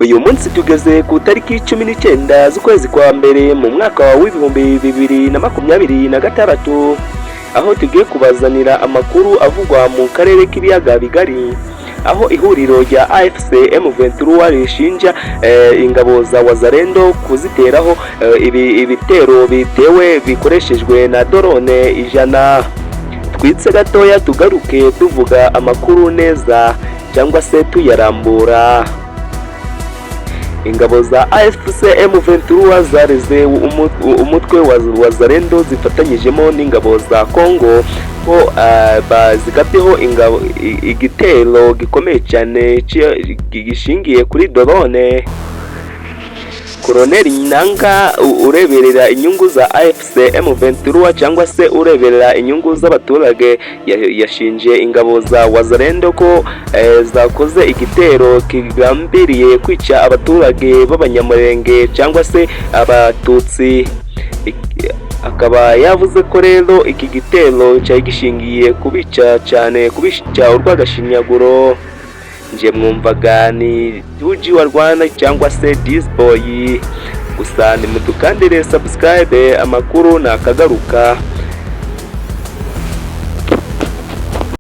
Uyu munsi tugeze ku tariki 19 z'ukwezi kwa mbere mu mwaka wa 2026, aho tugiye kubazanira amakuru avugwa mu karere k'ibiyaga bigari, aho ihuriro rya AFC M23 rishinja ingabo za Wazalendo kuziteraho ibitero bitewe bikoreshejwe na drone 100. Twitse gatoya, tugaruke tuvuga amakuru neza cyangwa se tuyarambura. Ingabo za AFC M23 zareze umutwe wa Wazalendo zifatanyijemo n'ingabo za Congo ko bazigabyeho ingabo igitero gikomeye cyane gishingiye kuri drone. Colonel Nanga ureberera inyungu za AFC M23 cyangwa se ureberera inyungu z'abaturage yashinje ingabo za Wazalendo ko zakoze igitero kigambiriye kwica abaturage b'Abanyamulenge cyangwa se Abatutsi. Akaba yavuze ko rero iki gitero cyari gishingiye kubica cyane, kubica urw'agashinyaguro. Nje mwumvaga ni Tuji wa Rwanda cyangwa se Disboy, gusa nimudukandire subscribe, amakuru nakagaruka.